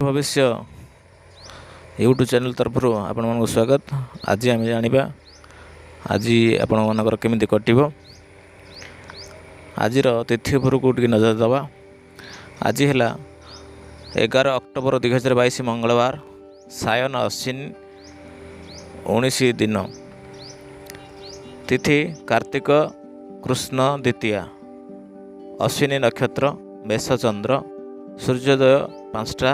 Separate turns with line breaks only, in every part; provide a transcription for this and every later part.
ଭବିଷ୍ୟ YouTube channel ତରଫରୁ ଆପଣମାନଙ୍କୁ ସ୍ୱାଗତ। ଆଜି ଆମେ ଜାଣିବା ଆଜି ଆପଣମାନଙ୍କର କେମିତି କଟିବ। ଆଜିର ତିଥି ଉପରକୁ ଟିକେ ନଜର ଦେବା। ଆଜି ହେଲା 11 ଅକ୍ଟୋବର 2022, ମଙ୍ଗଳବାର, ସାୟନ ଅଶ୍ୱିନ 19 ଦିନ, ତିଥି କାର୍ତ୍ତିକ କୃଷ୍ଣ ଦ୍ୱିତୀୟା, ଅଶ୍ୱିନୀ ନକ୍ଷତ୍ର, ମେଷ ଚନ୍ଦ୍ର, ସୂର୍ଯ୍ୟୋଦୟ 5ଟା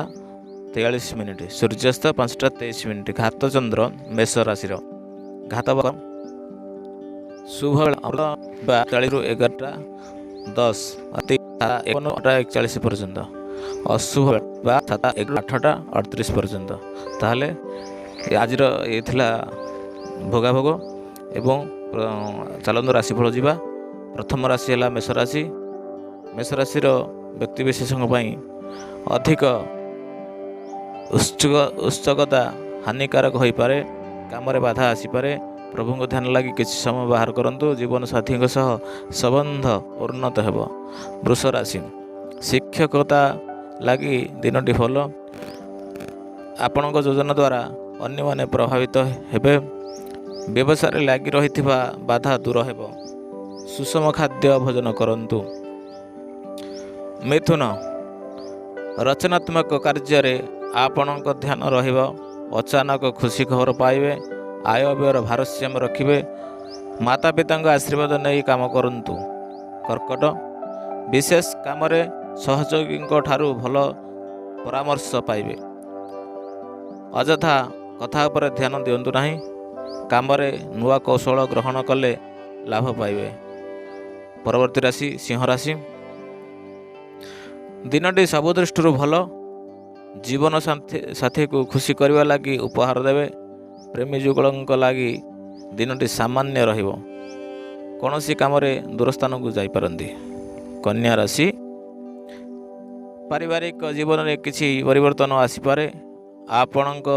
43 ମିନିଟ୍, ସୂର୍ଯ୍ୟାସ୍ତ 5ଟା 23 ମିନିଟ୍, ଘାତ ଚନ୍ଦ୍ର, ମେଷ ରାଶିର ଘାତ। ଶୁଭ ବା 40ରୁ 11ଟା 10, 51ଟା 41 ପର୍ଯ୍ୟନ୍ତ, ଅଶୁଭ ବା 8ଟା 38 ପର୍ଯ୍ୟନ୍ତ। ତାହେଲେ ଆଜିର ଏ ଥିଲା ଭୋଗାଭୋଗ ଏବଂ ଚାଲନ୍ତୁ ରାଶିଫଳ ଯିବା। ପ୍ରଥମ ରାଶି ହେଲା ମେଷ ରାଶି। ମେଷ ରାଶିର ବ୍ୟକ୍ତିବିଶେଷଙ୍କ ପାଇଁ ଅଧିକ ଉତ୍ସୁକତା ହାନିକାରକ ହୋଇପାରେ। କାମରେ ବାଧା ଆସିପାରେ। ପ୍ରଭୁଙ୍କ ଧ୍ୟାନ ଲାଗି କିଛି ସମୟ ବାହାର କରନ୍ତୁ। ଜୀବନସାଥୀଙ୍କ ସହ ସମ୍ବନ୍ଧ ଉନ୍ନତ ହେବ। ବୃଷ ରାଶି, ଶିକ୍ଷକତା ଲାଗି ଦିନଟି ଭଲ। ଆପଣଙ୍କ ଯୋଜନା ଦ୍ୱାରା ଅନ୍ୟମାନେ ପ୍ରଭାବିତ ହେବେ। ବ୍ୟବସାୟରେ ଲାଗି ରହିଥିବା ବାଧା ଦୂର ହେବ। ସୁଷମ ଖାଦ୍ୟ ଭୋଜନ କରନ୍ତୁ। ମିଥୁନ, ରଚନାତ୍ମକ କାର୍ଯ୍ୟରେ ଆପଣଙ୍କ ଧ୍ୟାନ ରହିବ। ଅଚାନକ ଖୁସି ଖବର ପାଇବେ। ଆୟ ବ୍ୟୟର ଭାରସାମ୍ୟ ରଖିବେ। ମାତା ପିତାଙ୍କ ଆଶୀର୍ବାଦ ନେଇ କାମ କରନ୍ତୁ। କର୍କଟ, ବିଶେଷ କାମରେ ସହଯୋଗୀଙ୍କ ଠାରୁ ଭଲ ପରାମର୍ଶ ପାଇବେ। ଅଯଥା କଥା ଉପରେ ଧ୍ୟାନ ଦିଅନ୍ତୁ ନାହିଁ। କାମରେ ନୂଆ କୌଶଳ ଗ୍ରହଣ କଲେ ଲାଭ ପାଇବେ। ପରବର୍ତ୍ତୀ ରାଶି ସିଂହ ରାଶି। ଦିନଟି ସବୁ ଦୃଷ୍ଟିରୁ ଭଲ। ଜୀବନ ସାଥୀକୁ ଖୁସି କରିବା ଲାଗି ଉପହାର ଦେବେ। ପ୍ରେମୀ ଯୁଗଳଙ୍କ ଲାଗି ଦିନଟି ସାମାନ୍ୟ ରହିବ। କୌଣସି କାମରେ ଦୂରସ୍ଥାନକୁ ଯାଇପାରନ୍ତି। କନ୍ୟା ରାଶି, ପାରିବାରିକ ଜୀବନରେ କିଛି ପରିବର୍ତ୍ତନ ଆସିପାରେ। ଆପଣଙ୍କ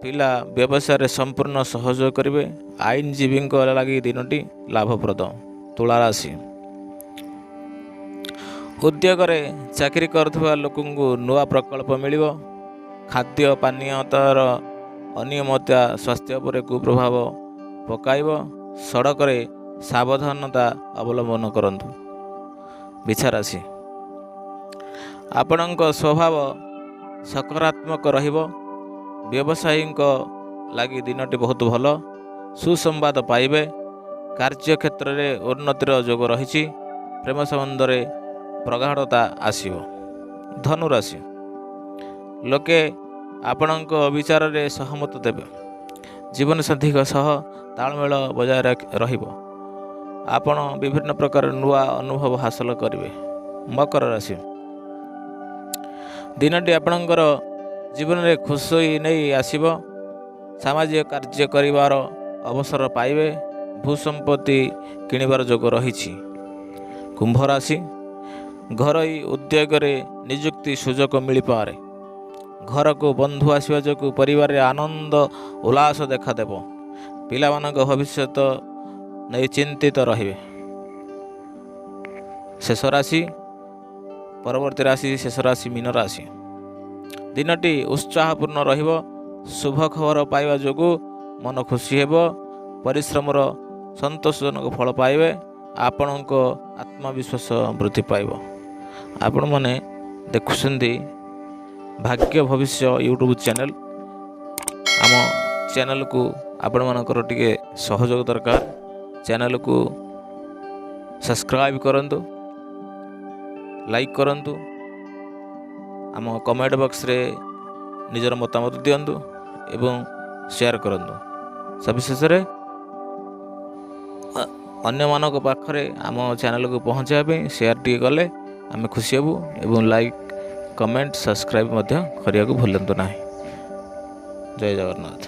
ପିଲା ବ୍ୟବସାୟରେ ସମ୍ପୂର୍ଣ୍ଣ ସହଯୋଗ କରିବେ। ଆଇନଜୀବୀଙ୍କ ଲାଗି ଦିନଟି ଲାଭପ୍ରଦ। ତୁଳା ରାଶି, ଉଦ୍ୟୋଗରେ ଚାକିରି କରୁଥିବା ଲୋକଙ୍କୁ ନୂଆ ପ୍ରକଳ୍ପ ମିଳିବ। ଖାଦ୍ୟ ପାନୀୟତାର ଅନିୟମିତତା ସ୍ୱାସ୍ଥ୍ୟ ଉପରେ କୁପ୍ରଭାବ ପକାଇବ। ସଡ଼କରେ ସାବଧାନତା ଅବଲମ୍ବନ କରନ୍ତୁ। ବିଛା ରାଶି, ଆପଣଙ୍କ ସ୍ୱଭାବ ସକାରାତ୍ମକ ରହିବ। ବ୍ୟବସାୟୀଙ୍କ ଲାଗି ଦିନଟି ବହୁତ ଭଲ। ସୁସମ୍ବାଦ ପାଇବେ। କାର୍ଯ୍ୟକ୍ଷେତ୍ରରେ ଉନ୍ନତିର ଯୋଗ ରହିଛି। ପ୍ରେମ ସମ୍ବନ୍ଧରେ ପ୍ରଗାଢ଼ତା ଆସିବ। ଧନୁରାଶି, ଲୋକେ ଆପଣଙ୍କ ବିଚାରରେ ସହମତ ଦେବେ। ଜୀବନସାଥୀଙ୍କ ସହ ତାଳମେଳ ବଜାୟ ରହିବ। ଆପଣ ବିଭିନ୍ନ ପ୍ରକାର ନୂଆ ଅନୁଭବ ହାସଲ କରିବେ। ମକର ରାଶି, ଦିନଟି ଆପଣଙ୍କର ଜୀବନରେ ଖୁସି ନେଇ ଆସିବ। ସାମାଜିକ କାର୍ଯ୍ୟ କରିବାର ଅବସର ପାଇବେ। ଭୂସମ୍ପତ୍ତି କିଣିବାର ଯୋଗ ରହିଛି। କୁମ୍ଭ ରାଶି, ଘରୋଇ ଉଦ୍ୟୋଗରେ ନିଯୁକ୍ତି ସୁଯୋଗ ମିଳିପାରେ। ଘରକୁ ବନ୍ଧୁ ଆସିବା ଯୋଗୁଁ ପରିବାରରେ ଆନନ୍ଦ ଉଲ୍ଲାସ ଦେଖାଦେବ। ପିଲାମାନଙ୍କ ଭବିଷ୍ୟତ ନେଇ ଚିନ୍ତିତ ରହିବେ। ଶେଷ ରାଶି, ପରବର୍ତ୍ତୀ ରାଶି, ଶେଷ ରାଶି ମୀନ ରାଶି। ଦିନଟି ଉତ୍ସାହପୂର୍ଣ୍ଣ ରହିବ। ଶୁଭ ଖବର ପାଇବା ଯୋଗୁଁ ମନ ଖୁସି ହେବ। ପରିଶ୍ରମର ସନ୍ତୋଷଜନକ ଫଳ ପାଇବେ। ଆପଣଙ୍କ ଆତ୍ମବିଶ୍ୱାସ ବୃଦ୍ଧି ପାଇବ। ଆପଣମାନେ ଦେଖୁଛନ୍ତି ଭାଗ୍ୟ ଭବିଷ୍ୟ ୟୁଟ୍ୟୁବ୍ ଚ୍ୟାନେଲ୍। ଆମ ଚ୍ୟାନେଲ୍କୁ ଆପଣମାନଙ୍କର ଟିକେ ସହଯୋଗ ଦରକାର। ଚ୍ୟାନେଲ୍କୁ ସବସ୍କ୍ରାଇବ୍ କରନ୍ତୁ, ଲାଇକ୍ କରନ୍ତୁ, ଆମ କମେଣ୍ଟ ବକ୍ସରେ ନିଜର ମତାମତ ଦିଅନ୍ତୁ ଏବଂ ସେୟାର କରନ୍ତୁ। ସବିଶେଷରେ ଅନ୍ୟମାନଙ୍କ ପାଖରେ ଆମ ଚ୍ୟାନେଲକୁ ପହଞ୍ଚାଇବା ପାଇଁ ସେୟାର ଟିକେ କଲେ ଆମେ ଖୁସି ହେବୁ ଏବଂ ଲାଇକ୍, କମେଣ୍ଟ, ସବସ୍କ୍ରାଇବ୍ ମଧ୍ୟ କରିବାକୁ ଭୁଲନ୍ତୁ ନାହିଁ। ଜୟ ଜଗନ୍ନାଥ।